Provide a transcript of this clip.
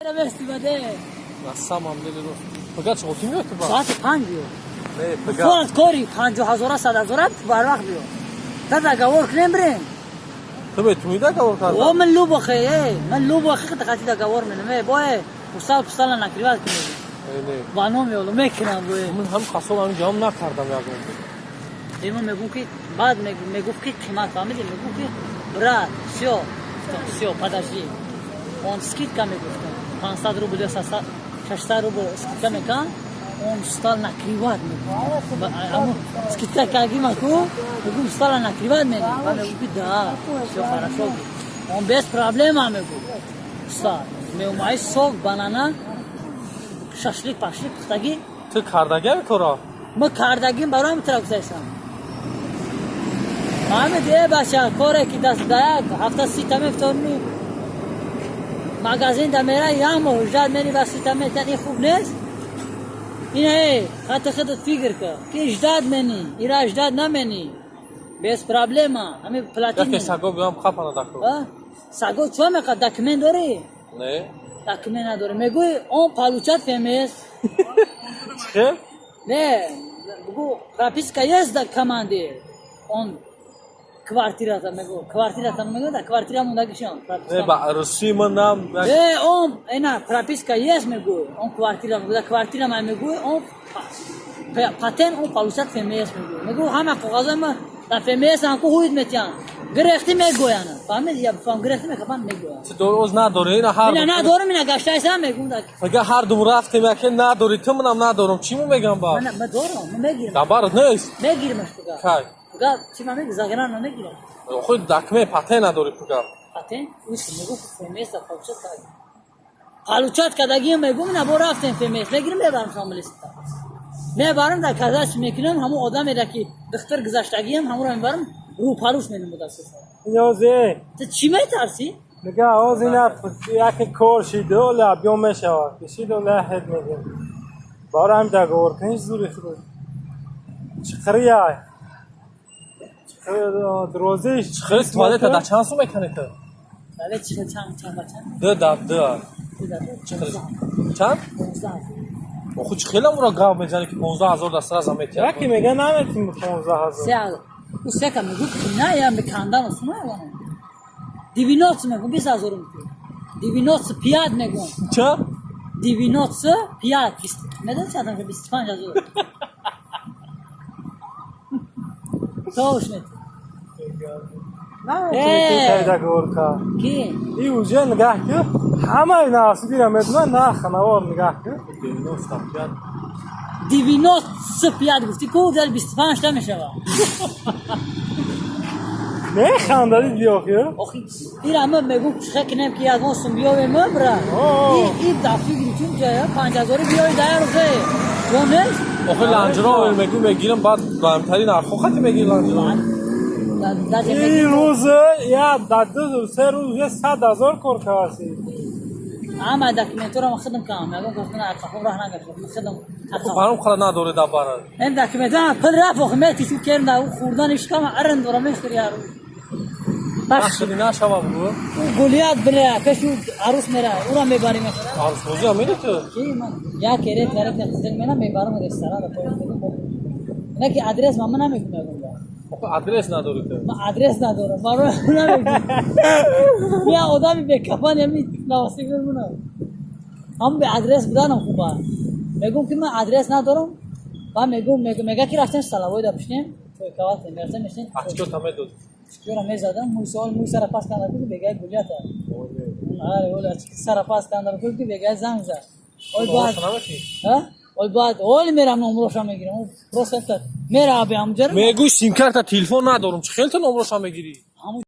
Баде. На самом деле рост. Пага чӣ хотӣ меояд ту ба? Соати 5 биё. Не, пага. Форат кори 50 ҳазора, 100 ҳазора барвақт биё. Та договор кунем, бирем. Ту метунӣ договор О, кардан? Ман любохе, э, ман любохе хати договор менам. Э, бое, устал пустала накрывать кунем. Э, не. Ба номи Олло мекунам, бое. Ман ҳам қасоб ҳам ҷавоб накардам ягон. Э, ман мегӯм, ки баъд мегуфт, ки қимат, фаҳмидӣ? Мегӯм, ки брат, всё, всё, подожди. Он скидка мегуфтам. 500 рубл ё 600 рубл скидка мекан, он стал накрывать мегуфт. Аммо скидка кагима ку, мегӯм, стала накрывать менем. Ба мегӯм, ки да, всё хорошо. Он без проблема мегӯ. Стал. Меумаи сок, банана, шашлик, пашлик пухтагӣ. Ту кардагиами кора? Ма кардагим, барои тра гузаштам. Фаҳмид, э, бача, коре ки даст да як ҳафта 30 та мефторни, магазин да мера, як моҳ ждать мери ва 30 та метан, ин хуб нест. Ина, э, хати худат фикр кар, ки ждать мени, ира ждать намени. Без проблема, ҳами платить. Яке саго биём қапана дако. Саго чо меқад, документ дорӣ? Не. Документ надорӣ. Мегӯй, он получат ФМС. Чӣ? Не, бугу, прописка есть да команде. Он квартирата мегу, квартирата мегу, да квартира мондагишон. Не, ба русӣ ман нам. Э, он, ина, прописка есть мегу, он квартира мегу, да квартира ма мегу, он патент, он получат ФМС мегу. Мегу, ҳама коғазои ма да ФМС ам ку ҳуид метиҳанд. Гирехти мегӯянд. Фаҳмид, я фаҳм, гирехти мекапан мегӯянд. Ту дороз надорӣ, ина ҳар Ина надорам, ина гаштайсам мегум да. Пага ҳар дум рафтем, яке надорӣ, ту манам надорам. Чӣ му мегам ба? Ман дорам, ман мегирам. Дабарат нест? Мегирамаш пага. Кай? Пага чӣ ма меги, загран мегирам. Худ документ, патент надорӣ пага. Патент? Уш мегу, ФМС да получат кард. Получат кардагиам мегум, на бо рафтем ФМС мегирим, мебарам шомилиста. Мебарам, дар казаш мекунам, ҳамон одамеда ки духтар гузаштагиам, ҳамонро мебарам, рӯпарӯш менам бо. Ёзе. Ту чӣ метарсӣ? Мега, оз ина яке кор шиду, оля биё мешавад. Кишид, оля ҳед мегем. Бора ҳам договор куниш зури худ. Чиқирия. Дрозиш. Хеле туалета да чанд сум мекунӣ ту? Бале, чӣ, чанд, чанд ба чанд? Ду да ду. Чанд? 15. Охи, чӣ хеле амура гап мезанӣ, ки 15 000 да сразу метиҳад? Яке мега, наметим 15 000. Се ҳазор. Ӯ сека мегӯ, ки на, я мекандан осуна девяносто мегӯм, 20 ҳазор метиҳ. 95 мегӯм. Ча? 95, медонӣ чанд? 25 ҳазор. Тош метиҳ. Наметим договор ка. Ки? И уже нигаҳ ки, ҳамаи нафсидира медонад, нарх навор нигаҳ ки. 95. 95 гуфтӣ ку, дар 25 та мешавад. Механдади диёхи. Охи, ира ма мегӯм, чихе кинем, ки ягон сум биёвем, бра. И дар фикри чун ҷая 5 ҳазори биёи да як рӯзе ё нест? Охи, ланҷро мегӯ, мегирам, баъд баҳамтарин нархҳо хати мегири ланҷро. Ин рӯз я да 2-3 рӯз я 100 000 кор кардасӣ. Ама документора ма хидм кам, ягон гуфтан ақафом раҳ нагашт, ма хидм. Баром хала надорӣ да бара. Ин документора пул рафт, охи, метишу керм да хӯрдан ишкам арин дора мехӯри ҳар рӯз. Нашуди нашава бугӯ. Гулият бира пешу арӯс мера, ура мебарим. Арӯсбозӣ ҳам мери ту? Ки ман як эрет ярет қизил мена мебарам ресторан да поён. Не ки адрес ма намегум ягон. Охи, адрес надорӣ ту. Ман адрес надорам, барои намегум. Я одами бекафан ями навасик мемонам. Ҳам бе адрес буданам хуба. Мегум, ки ман адрес надорам, ва мегум, мега, ки рафтем столовой да бишнем, чойкаватем, рафтем бишнем. Очкота медод. Очкора мезадам, мӯй савол, мӯй сара пас канда ки бегай гулята. Аре, ола сара пас канда ки бегай занг зад. Ой, баъд ҳа? Ой, баъд оли мерам, номроша мегирам. Просто мера бе амҷара. Мегӯй, симкарта, телефон надорам, чӣ хел ту номроша мегирӣ?